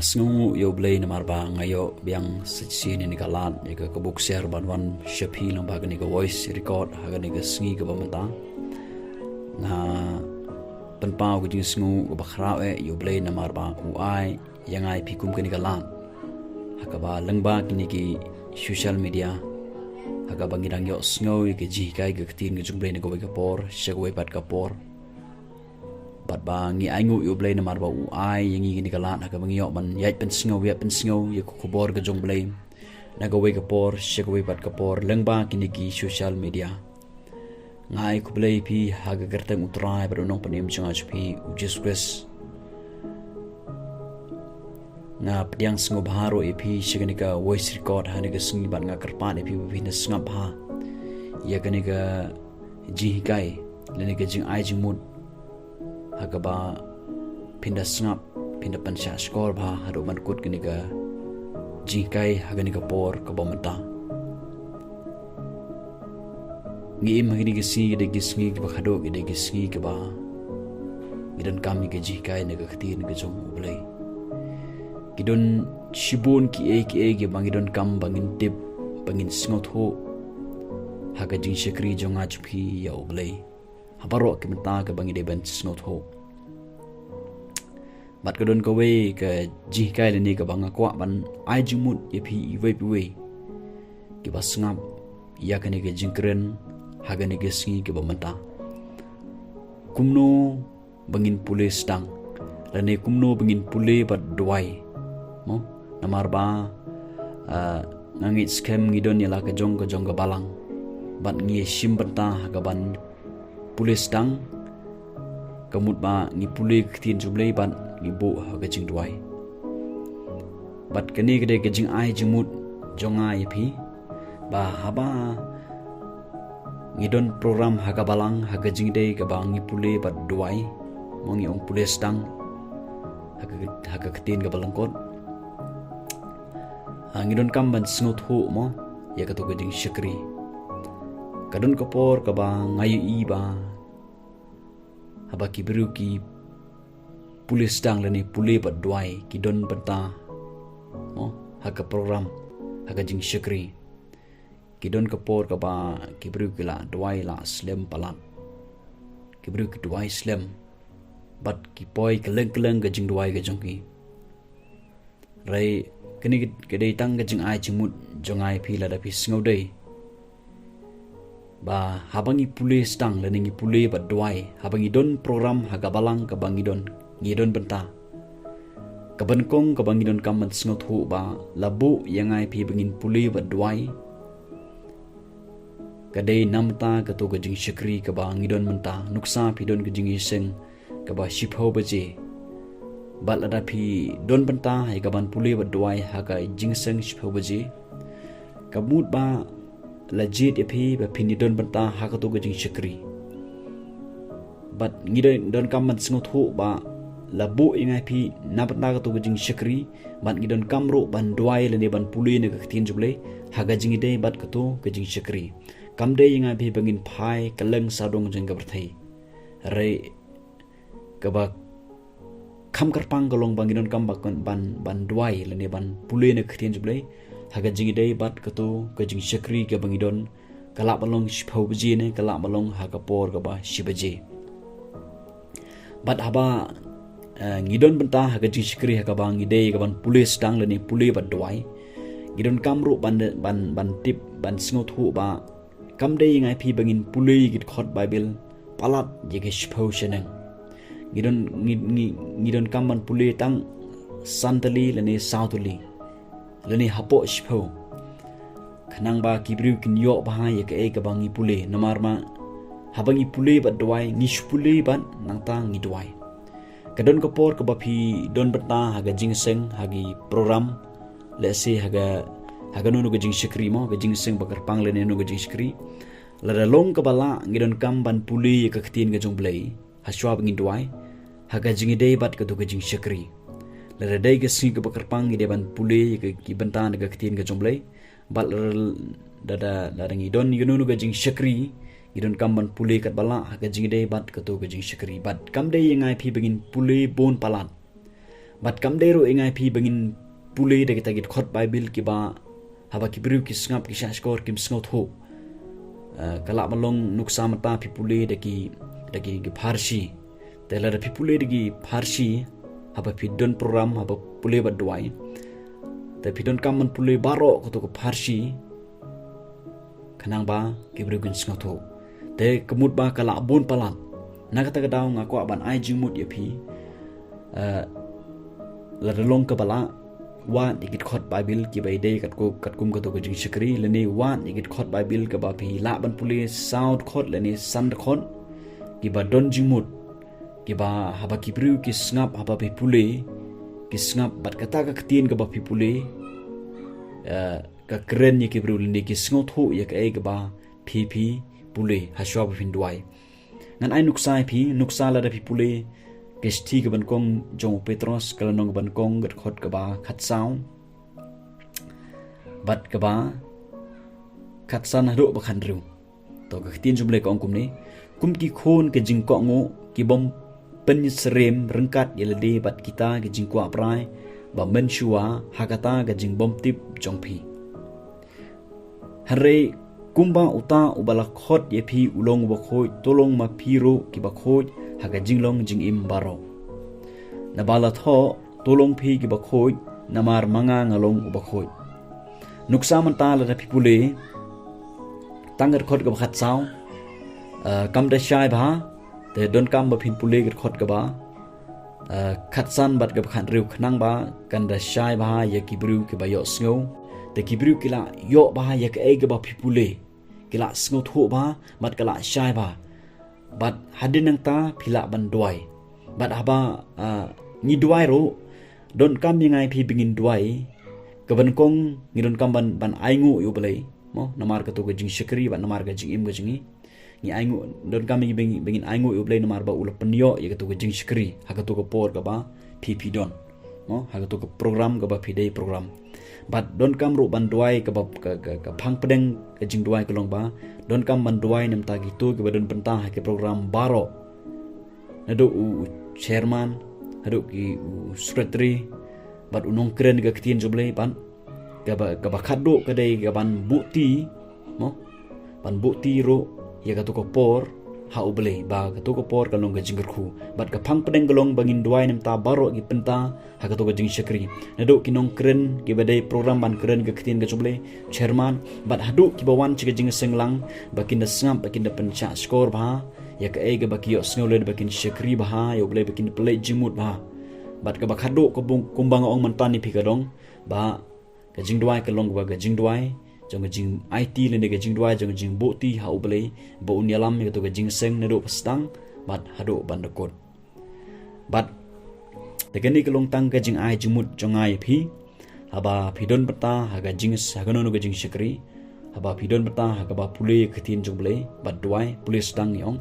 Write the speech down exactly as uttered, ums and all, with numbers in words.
Sngewnguh ïa U Blei namar ba nga ïoh biang sa shisien ïa kane ka lad ïa ka bok sher ban wan sha phi lyngba kane ka voice record ha kane ka sngi kaba mynta. Nga pynpaw ka jingsngewnguh kaba khraw eh ïa U Blei namar ba u ai ïa nga ïa phi kum kane ka lad ha kaba lyngba kine ki social media ha kaba ngi dang ïohsngew ïa ka jinghikai ka ktien ka jong U Blei na kawei ka por sha kawei pat ka por. Bad ba ngi ainguh ïa U Blei namar ba u ai ïa ngi kane ka lad ha kaba ngi ïoh ban ïaid pynsngew ïaid pynsngew ïa ka khubor ka jong U Blei na kawei ka por sha kawei pat ka por lyngba kine ki social media. Nga ai khublei ïa phi ha ka kyrteng U Trai bad U Nongpynim jong nga jong phi U Jisu Khrist. Nga pdiang sngewbha ruh ïa phi sha kane ka voice record ha kane ka sngi bad nga kyrpad ïa phi ba phin da sngap bha ïa kane ka jinghikai lane ka jingai jingmut ha kaba phin da sngap, phin da pynshah shkor bha haduh ban kut kane ka jinghikai ha kane ka por kaba mynta. Ngi im ha kine ki sngi, ki dei ki sngi kiba khadduh, ki dei ki sngi kiba ngi donkam ïa ka jinghikai na ka ktien ka jong U Blei. Ki don shibun kiei kiei kiba ngi donkam ba ngin tip, ba ngin sngewthuh ha ka jingshakri jong nga jong phi ïa U Blei ha baroh ki bynta kiba ngi dei ban sngewthuh. Bad ka don kawei ka jinghikai lane kaba nga kwah ban ai jingmut ïa phi iwei pa iwei kiba sngap ïa kane ka jingkren ha kane ka sngi kaba mynta. Kumno ba ngin pule sdang lane kumno ba ngin pule bad duwai, mo? Namar ba, ah, nga ngeit skhem ngi don ïa la ka jong ka jong ka balang bad ngi shim bynta ha kaban pule sdang, ka mut ba ngi pule ka ktien jong U Blei bad ngi buh ha ka jingduwai. Bad kane ka dei ka jingai jingmut jong nga ïa phi ba haba ngi don program ha ka balang ha ka jingdei kaba ngi pule bad duwai, mo, ngi ong pule sdang ha ka, ha ka ktien kaba lyngkot. Ha, ngi donkam ban sngewthuh, mo, ïa kato ka jingshakri. Ka don ka por kaba nga ïohi ba haba ki briew ki pule sdang lane pule bad duwai ki don bynta, mo, ha ka program ha ka jingshakri. Ki don ka por kaba ki briew ki la duwai la slem palat. Ki briew ki duwai slem bad ki poi kylleng kylleng ka jingduwai ka jong ki. Hynrei kane ka dei tang ka jingai jingmut jong nga ïa phi lada phi sngewdei ba haba ngi pule sdang lane ngi pule bad duwai, haba ngi don program ha ka balang kaba ngi don, ngi don bynta. Kaba nyngkong kaba ngi donkam ban sngewthuh ba la buh ïa nga ïa phi ba ngin pule bad duwai ka dei namar kato ka jingshakri kaba ngi don bynta. Nuksa phi don ka jingïaseng kaba shiphew baje. Bad lada phi don bynta ïa kaban pule bad duwai ha ka jingïaseng shiphew baje, ka mut ba la jied ïa phi ba phin ïa don bynta ha kato ka jingshakri. Bad ngi don, donkam ban sngewthuh ba la buh ïa nga ïa phi na bynta kato ka jingshakri, bad ngi donkam ruh ban duwai lane ban pule na ka ktien jong U Blei ha ka jingïadei bad kato ka jingshakri. Kam dei ïa nga ïa phi ba ngin phai kylleng sawdong jong ka pyrthei. Hynrei kaba kham kyrpang ka long ba ngi donkam ba kan ban, ban duwai lane ban pule na ka ktien jong U Blei ha ka jingïadei bad kato ka jingshakri kaba ngi don, ka lah ban long shiphew baje ne ka lah ban long ha ka por kaba shi baje. Bad haba, eh, ngi don bynta ha ka jingshakri ha kaba ngi dei kaban pule sdang lane pule bad duwai, ngi donkam ruh ban, ban, ban tip, ban sngewthuh ba kam dei ïa nga ïa phi ba ngin pule ïa ki dkhot Baibl palat ïa ki shiphew shaneng. Ngi don, ngi, ngi, ngi donkam ban pule tang san tylli lane saw tylli lane hapoh shiphew, khnang ba ki briew kin ïoh bha ïa kaei kaba ngi pule. Namar ma haba ngi pule bad duwai, ngi shu pule bad nangta ngi duwai. Ka don ka por kaba phi don bynta ha ka jingïaseng ha ki program, lehse ha ka, ha kano kano ka jingshakri mo, ka jingïaseng ba kyrpang lane kano kano ka jingshakri. Lada long kaba lah, ngi donkam ban pule ïa ka ktien ka jong U Blei ha shuwa ba ngin duwai ha ka jingïadei bad kato ka jingshakri. Lada dei ka sngi kaba kyrpang ngi dei ban pule ïa ka, ki bynta na ka ktien ka jong U Blei. Bad lada, lada, lada ngi don ïa kano kano ka jingshakri, ngi donkam ban pule katba lah ha ka jingïadei bad kato ka jingshakri. Bad kam dei ïa nga ïa phi ba ngin pule bun palat. Bad kam dei ruh ïa ngi phi ba ngin pule da kita ki dkhot Bible kiba haba ki briew ki sngap ki shahshkor kim sngewthuh. Eh, ka lah ban long nuksa mynta phi pule da ki, da ki, ki pharshi. Te lada phi pule da ki pharshi, haba phi don program, haba pule bad duwai, te phi donkam ban pule baroh kato ka pharshi, khnang ba ki briew kin sngewthuh. Te ka mut ba ka lah bun palat. Na kata ka daw nga kwah ban ai jingmut ïa phi. Eh, lada long kaba lah, wad ïa ki dkhot Bible kiba ïadei katkum, katkum kato ka jingshakri, lane wad ïa ki dkhot Bible kaba phi lah ban pule saw dkhot lane san dkhot, kiba don jingmut, kiba haba ki briew ki sngap haba phi pule, ki sngap bad kata ka ktien kaba phi pule, eh, ka kren ïa ki briew lane ki sngewthuh ïa kaei kaba phi, phi pule hashwa ba phin duwai. Ngan ai nuksa ïa phi, nuksa lada phi pule ka shithi kaba nyngkong jong u Petros, ka lynnong kaba nyngkong, ka dkhot kaba khatsaw bad kaba khatsan haduh ba khathynriew. To, ka ktien jong U Blei ka ong kumne: Kum ki khun ka jingkohnguh, ki bym pynsyriem ryngkat ïa lade bad kita ki jingkwah brai ba mynshuwa ha kata ka jingbymtip jong phi. Hynrei kumba uta uba la khot ïa phi u long uba khuid, to long ma phi ruh kiba khuid ha ka jinglong jingim baroh. Naba la thoh, to long phi kiba khuid, namar ma nga nga long uba khuid. Nuksa mynta lada phi pule tang ka dkhot kaba khatsaw, eh, kam da shai bha, te donkam ba phin pule ka dkhot kaba, eh, khatsan bad kaba khathynriew, khnang ba kan da shai bha ïa ki briew kiba ïohsngew. Te ki briew ki la ïoh bha ïa kaei kaba phi pule, ki la sngewthuh bha bad ka la shai bha. Bad hadien nangta phi lah ban duwai. Bad haba, ah, ngi duwai ruh, donkam ïa ngi phi ba ngin duwai. Kaba nyngkong ngi donkam ban, ban ainguh ïa U Blei, mo, namar kato ka jingshakri bad namar ka jingim ka jong ngi. Ngi ainguh, donkam ïa ngi ba ngin, ba ngin ainguh ïa U Blei namar ba u la pynïoh ïa kato ka jingshakri ha kato ka por kaba phi, phi don, mo, ha kato ka program kaba phi dei program. Bad donkam ruh ban duwai kaba, ka, ka, ka phang pdeng ka jingduwai ka long ba donkam ban duwai na bynta kito kiba don bynta ha ki program baroh, naduh u, u chairman haduh ki, u secretary, bad u nongkren ka ktien jong U Blei, bad kaba, kaba khatduh ka dei ka ban buhti, mo, ban buhti ruh ïa kato ka por ha U Blei, ba kato ka por ka long ka jingkyrkhu. Bad ka phang pdeng ka long ba ngin duwai na bynta baroh ki bynta ha kato ka jingshakri, naduh ki nongkren kiba dei program ban kren ka ktien ka jong U Blei, chairman, bad haduh kiba wan sha ka jingseng lang, ba kin da sngap, ba kin da pynshahshkor bha ïa kaei kaba ki ïohsngew lei, ba kin shakri bha ïa U Blei, ba kin pynleit jingmut bha. Bad kaba khatduh ka bun, kumba nga ong mynta, ïa phi ka dong ba ka jingduwai ka long kaba ka jingduwai jong ka jingaiti lane ka jingduwai jong ka jingbuhti ha U Blei, ba un ïalam ïa kato ka jingseng naduh ba sdang bad haduh ban da kut. Bad te kane ka long tang ka jingai jingmut jong nga ïa phi. Haba phi don bynta ha ka jing, ha kano kano ka jingshakri, haba phi don bynta ha kaba pule ka ktien jong U Blei bad duwai, pule sdang, ngi ong,